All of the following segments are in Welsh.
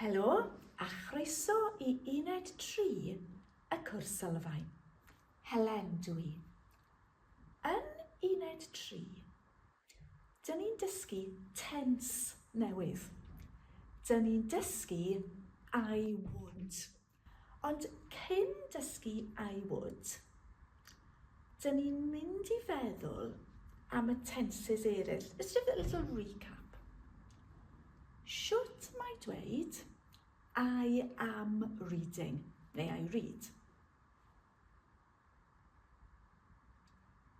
Helo a chroeso i Uned 3 y cwrs sylfaen. Helen dw i. Yn Uned 3, dyn ni'n dysgu tense newydd. Dyn ni'n dysgu I would. Ond cyn dysgu I would, dyn ni'n mynd i feddwl am y tenses eraill. Let's do a little recap. Shwt mae dweud I am reading, neu I read?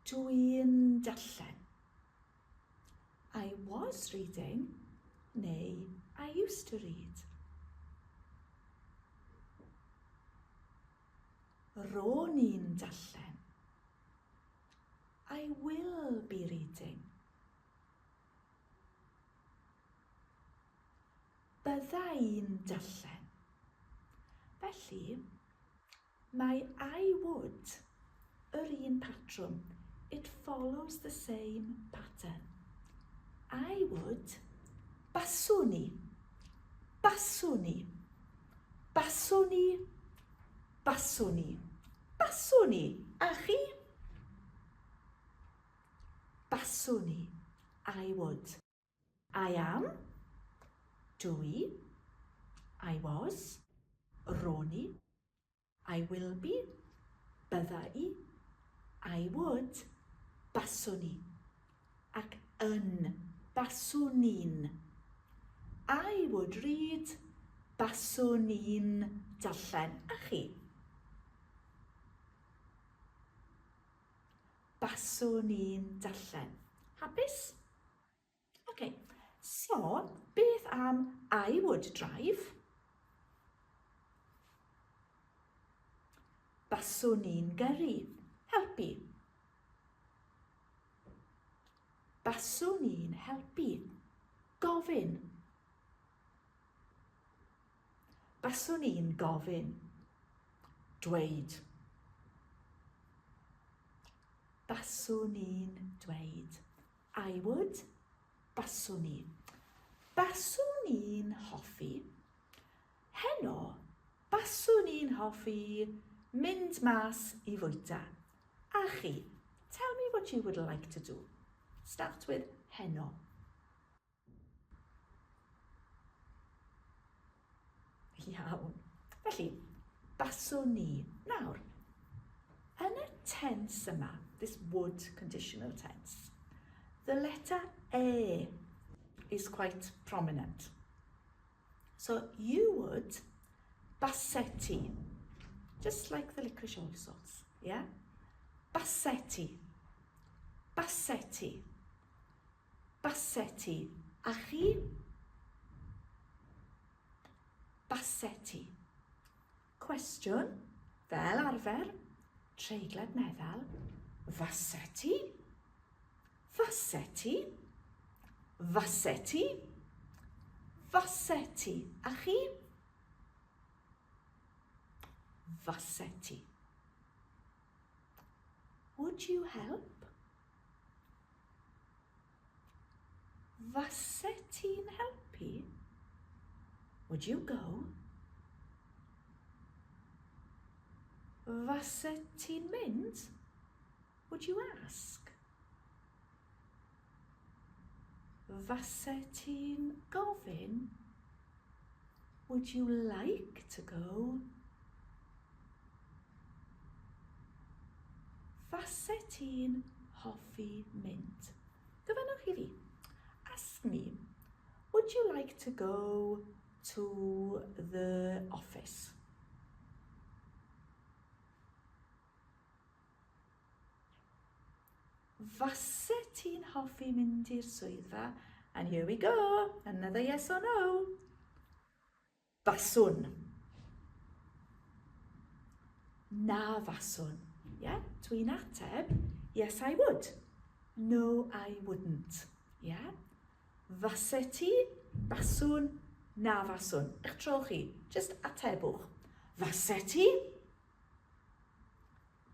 Dwi'n darllen. I was reading, neu I used to read. Ro'n i'n darllen. I will be reading. Bydda i'n darllen. Felly, Mae I would yr un patrwm. It follows the same pattern. I would, baswn i, baswn i, baswn i, baswn i, baswn i, a chi? Baswn i, I would. I am, dw i, I was, ro'n i, I will be, bydda i, I would, baswn i, ac yn, baswn i'n. I would read, baswn i'n darllen. A chi? Baswn i'n darllen. Hapus? Ok, so beth am I would drive? Baswn i'n gyrru. Helpu. Baswn i'n helpu. Gofyn. Baswn i'n gofyn. Dweud. Baswn i'n dweud. I would. Baswn i. Baswn i'n hoffi. Heno, baswn i'n hoffi mynd mas i fwyta. A chi? Tell me what you would like to do. Start with heno. Iawn. Felly, baswn ni. Nawr, yn y tense yma, this would conditional tense, the letter E is quite prominent. So you would basetti, just like the licorice all sorts, yeah? Basetti, basetti. Baset ti. A chi? Baset ti. Cwestiwn, fel arfer, treiglad meddal, faset ti? Faset ti? Faset ti? Faset ti. A chi? Faset ti. Would you help? Fase ti'n helpu? Would you go? Fase ti'n mynd? Would you ask? Fase ti'n gofyn? Would you like to go? Fase ti'n hoffi mynd? Gofynnwch i fi. Ask me, would you like to go to the office? Fase ti'n hoffi mynd i'r swyddfa? And here we go, another yes or no. Faswn. Na faswn. Yeah? Dwi'n ateb, yes I would. No I wouldn't. Yeah? Fase ti, baswn, na faswn. Eich tro chi, just atebwch. Fase ti?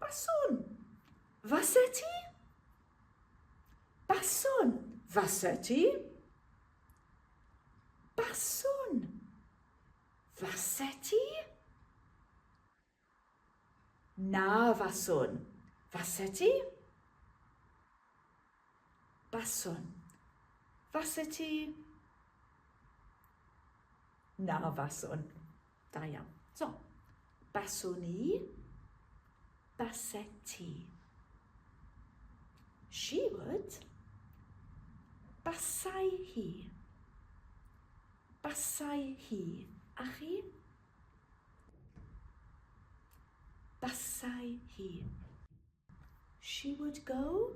Baswn. Fase ti? Baswn. Fase ti? Baswn. Fase ti? Na faswn. Fase ti? Baswn. Fase ti? Na faswn. Da iawn. So, baswn i, base ti. She would. Basai hi. Basai hi. A chi? Basai hi. She would go.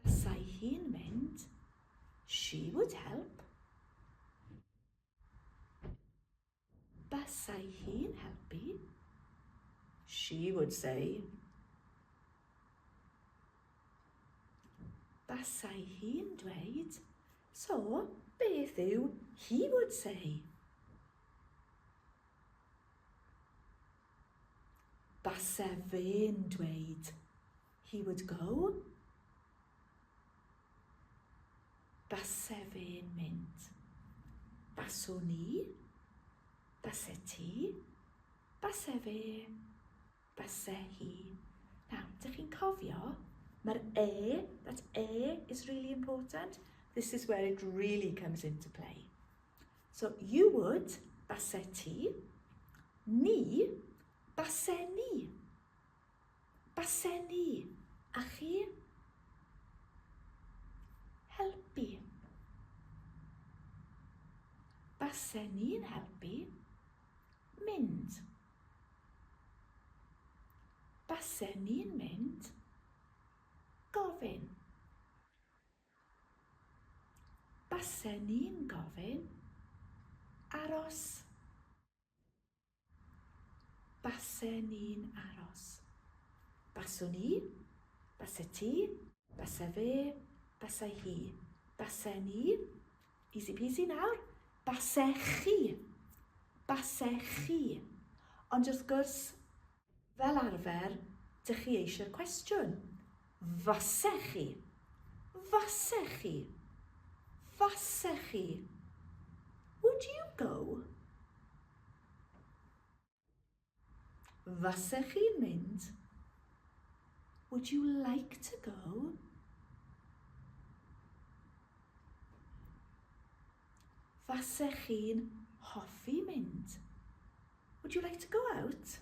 Basai hi'n mynd. She would help. Basai hi'n helpu. She would say. Basai hi'n dweud. So, beth yw he would say? Base fe'n dweud. He would go. Base fe'n mynd. Baswn i. Base ti. Base fe. Base hi. Now, dych chi'n cofio, mae'r e, that e is really important. This is where it really comes into play. So, you would, base ti. Ni, base ni. Base ni. A chi? Helpu. Base ni'n helpu. Mynd. Base ni'n mynd. Gofyn. Base ni'n gofyn. Aros. Base ni'n aros. Baswn i, base ti, base fe, base hi. Base ni, easy peasy nawr, base chi. Base chi. Ond wrth gwrs, fel arfer, dych chi eisiau'r cwestiwn. Fase chi. Fase chi. Fase chi. Would you go? Fasech chi'n mynd? Would you like to go? Fasech chi'n hoffi mynd? Would you like to go out?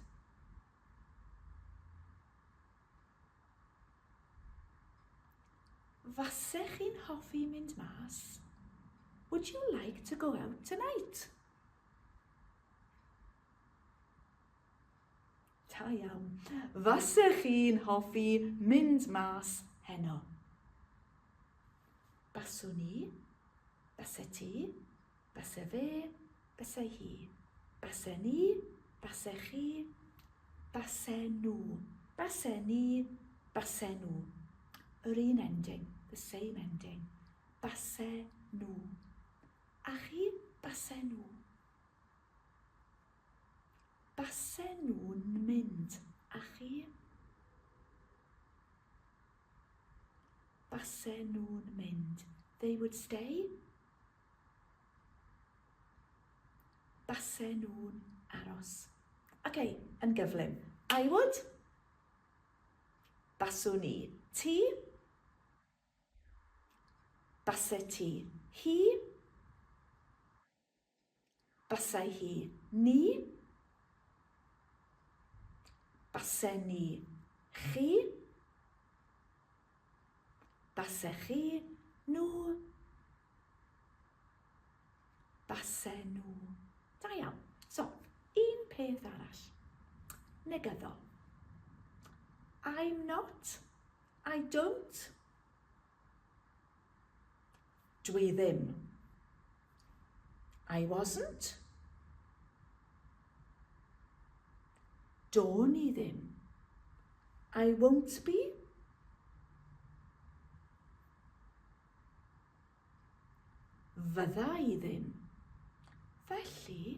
Fasech chi'n hoffi mynd mas? Would you like to go out tonight? Da iawn. Fasech chi'n hoffi mynd mas heno? Baswn i, base ti, base fe, base hi. Base ni, base chi, base nhw. Base ni, base nhw. Yr un ending, the same ending. Base nhw. A chi, base nhw. Base nhw'n mynd. A chi? Base nhw'n mynd. They would stay. Base nhw'n aros. Ok, yn gyflym. I would. Baswn i. Ti? Base ti. Hi. Basai hi. Ni. Base ni. Chi. Base chi. Nhw. Base nhw. Da iawn. So, un peth arall. Negyddol. I'm not. I don't. Dwi ddim. I wasn't. Do'n i ddim. I won't be. Fydda i ddim. Felly,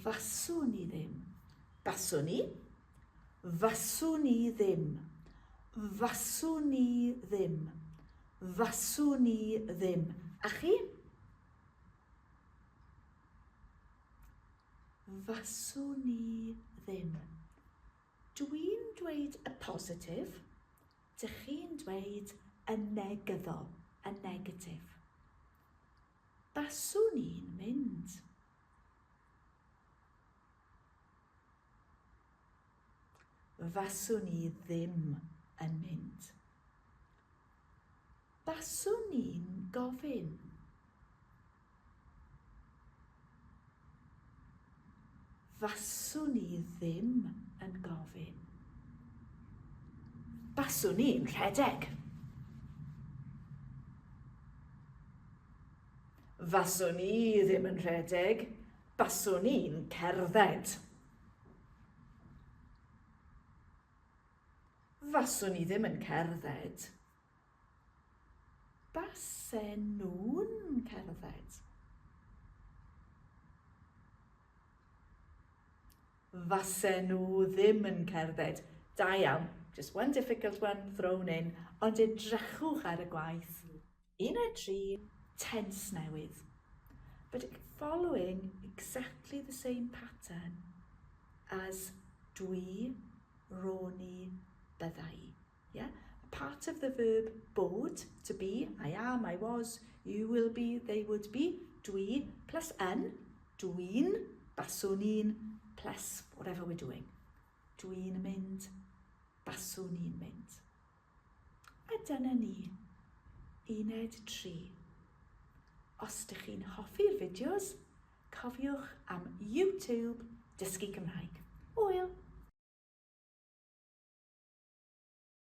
faswn i ddim. Baswn i. Faswn i ddim. Faswn i ddim. Faswn i ddim. A chi? Faswn i ddim. Dwi'n dweud y positif, dych chi'n dweud y negyddol, y negatif. Baswn i'n mynd. Faswn i ddim yn mynd. Baswn i'n gofyn. Faswn i ddim yn gofyn. Baswn i'n rhedeg. Faswn i ddim yn rhedeg, baswn i'n cerdded. Faswn i ddim yn cerdded. Basen nhw'n cerdded. Fasen nhw ddim yn cerdded. Da iawn. Just one difficult one thrown in. Ond edrychwch ar y gwaith. Uned 3, tense newydd. But following exactly the same pattern as dwi, ro'n i, bydda i. Yeah? Part of the verb bod, to be, I am, I was, you will be, they would be, dwi, plus yn, dwi'n, baswn i'n, plus whatever we're doing. Dwi'n mynd, baswn i'n mynd. A dyna ni, uned 3. Os ydych chi'n hoffi'r fideos, cofiwch am YouTube Dysgu Cymraeg. Hwyl!